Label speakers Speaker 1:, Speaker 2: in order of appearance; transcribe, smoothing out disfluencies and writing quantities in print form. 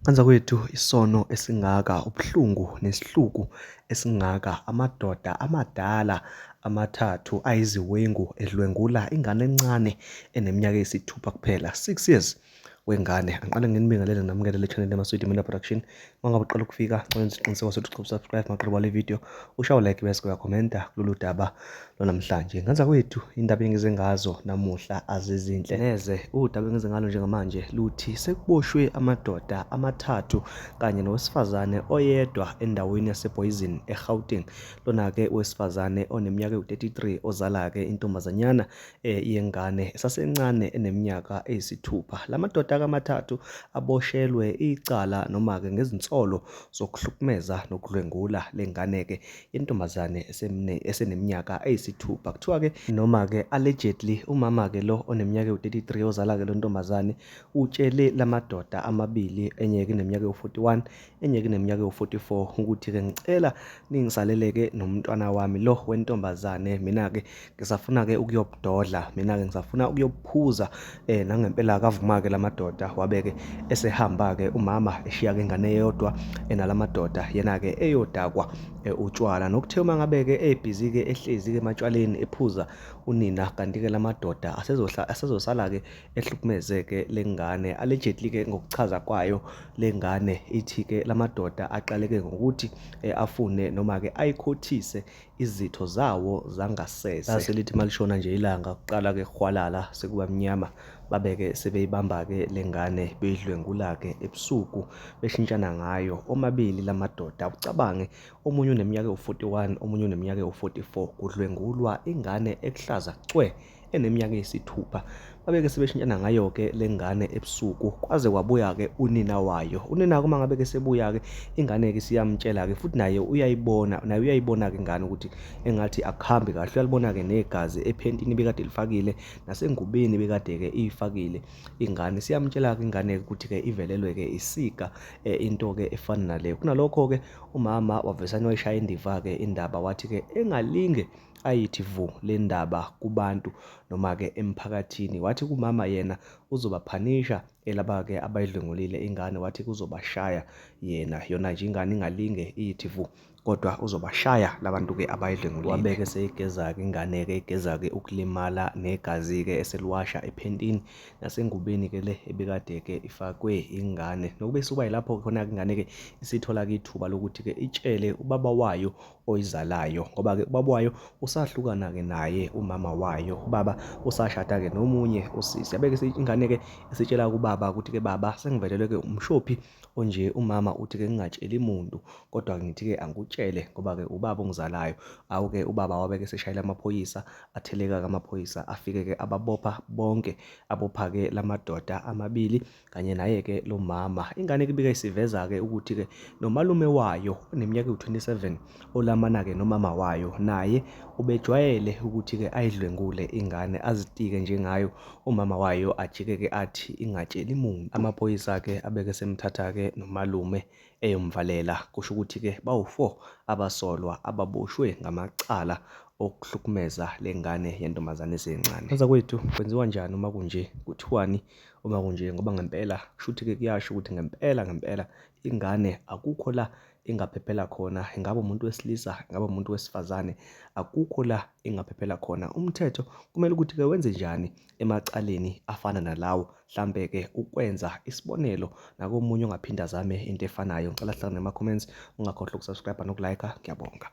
Speaker 1: Banzakwethu isono esingaka, ubuhlungu nesihluku esingaka, amadoda amadala amathathu ayiziwengu edlwengula ingane encane eneminyaka eyisithupha kuphela, 6 years wengane. Angiqale nginibingelele namukele le channel yaMaswidi Media Production. Uma ngabe uqala ukufika, ngicela isiqiniseko sokuthi subscribe maqala le video, ushaye like bese uyakhomenta kulolu daba lwanamhlanje. Nganzakwethu indaba engize ngazo namuhla azizinhle neze. Udaba engize ngalo njengamanje luthi sekuboshwe amadoda amathathu kanye nowesifazane oyedwa endaweni yaseBooysens eGauteng. Lona-ke wesifazane oneminyaka ewu-33 ozala-ke intombazanyana yengane esasencane eneminyaka eyisithupha. La madoda-ke amathathu aboshelwe icala noma-ke ngezinsolo zokuhlukumeza nokudlwengula lengane-ke yentombazane eseneminyaka eyisithupha. Kuthiwa-ke noma-ke allegedly umama-ke lo oneminyaka ewu-33 ozala-ke lo ntombazane utshele lamadoda amabili, enye-ke ineminyaka ewu-41, enye-ke ineminyaka ewu-44, ukuthi-ke ngicela ningisalele-ke nomntwana wami lo wentombazane, mina-ke ngisafuna-ke ukuyobudodla, mina-ke ngisafuna ukuyophuza. Nangempela akavuma-ke lamadoda, wabe-ke esehamba-ke umama eshiya-ke ingane eyodwa enalamadoda, yena-ke eyodakwa utshwala. Nokuthe uma ngabe-ke ebhizi-ke ehlezi-ke ematshwaleni ephuza unina, kanti-ke lamadoda asezosala-ke ehlukumeze-ke lengane. Allegedly-ke ngokuchaza kwayo lengane ithi-ke lamadoda aqaleke ngokuthi afune noma-ke ayikhothise izitho zawo zangasese. Lase lithi malishona nje ilanga kuqala-ke kuhwalala sekuba mnyama, babeke sebeyibamba-ke lengane beyidlwengula-ke ebusuku beshintshana ngayo omabili lamadoda. Ucabange, omunye uneminyaka ewu-41, omunye uneminyaka ewu-44, kudlwengulwa ingane ekuhlaza cwe eneminyaka eyisithupha. Babeke sebeshintshana ngayo-ke lengane ebusuku kwaze kwabuya-ke unina wayo. Unina-ke uma ngabe-ke sebuya-ke ingane-ke isiyamtshela-ke futhi naye uyayibona, naye uyayibona-ke ingane ukuthi engathi akuhambi kahle. Uyalibona-ke negazi ephentini ebekade lifakile nasengubeni ebekade-ke iyifakile ingane. Siyamtshela-ke ingane-ke ukuthi-ke ivelelwe-ke isiga into-ke efana naleyo. Kunalokho-ke umama wavesane wayishaya indiva-ke indaba, wathi-ke engalinge ayithi vu le ndaba kubantu noma-ke emphakathini. Wathi kumama yena uzobaphanisha elaba-ke abayidlwengulile ingane, wathi kuzobashaya yena. Yona nje ingane ingalinge iyithi vu, kodwa uzobashaya labantu-ke abayidlwengulile. Wabeke seyigeza-ke ingane-ke, igeza-ke ukulimala negazi-ke eseliwasha ephentini nasengubeni-ke le ebikade-ke ifakwe ingane. Nokube suka yilapho khona-ke ingane-ke isithola-ke ithuba lokuthi-ke itshele ubaba wayo oyizalayo, ngoba-ke ubaba wayo usahlukana-ke naye umama wayo, ubaba usashada-ke nomunye usisi. Yabeke ingane-ke isitshela kubaba ukuthi-ke baba sengivelelwe-ke umshophi onje. Umama uthi-ke ngingatsheli muntu, kodwa ngithi-ke angikutshele ngoba-ke ubaba ongizalayo. Awu-ke ubaba wabeke eseshayela amaphoyisa, atheleka-ke amaphoyisa, afike-ke ababopha bonke, abopha-ke lamadoda amabili kanye naye-ke lo mama. Ingane-ke ibike isiveza-ke ukuthi-ke nomalume wayo oneminyaka ewu-27 olamana-ke nomama wayo naye ubejwayele ukuthi-ke ayidlwengule ingane, azitike njengayo umama wayo, ajike-ke athi ingatsheli muntu. Amaphoyisa-ke abeke semthatha-ke nomalume eyomvalela. Kusho ukuthi-ke bawu-4 abasolwa ababoshwe ngamacala okuhlukumeza lengane yentombazane esencane. Banzakwethu, kwenziwa njani uma kunje? Kuthiwani uma kunje? Ngoba ngempela kushuthi-ke kuyasho ukuthi ngempela ngempela ingane akukho la ingaphephela khona, ingabe umuntu wesilisa, ingabe umuntu wesifazane, akukho la ingaphephela khona. Umthetho kumele ukuthi-ke wenze njani emacaleni afana nalawo, mhlampe-ke ukwenza isibonelo nakomunye ongaphinda azame into efanayo? Ngicela sihlangane nema-comments, ungakhohlwa ukusubscribe nokulike. Ngiyabonga.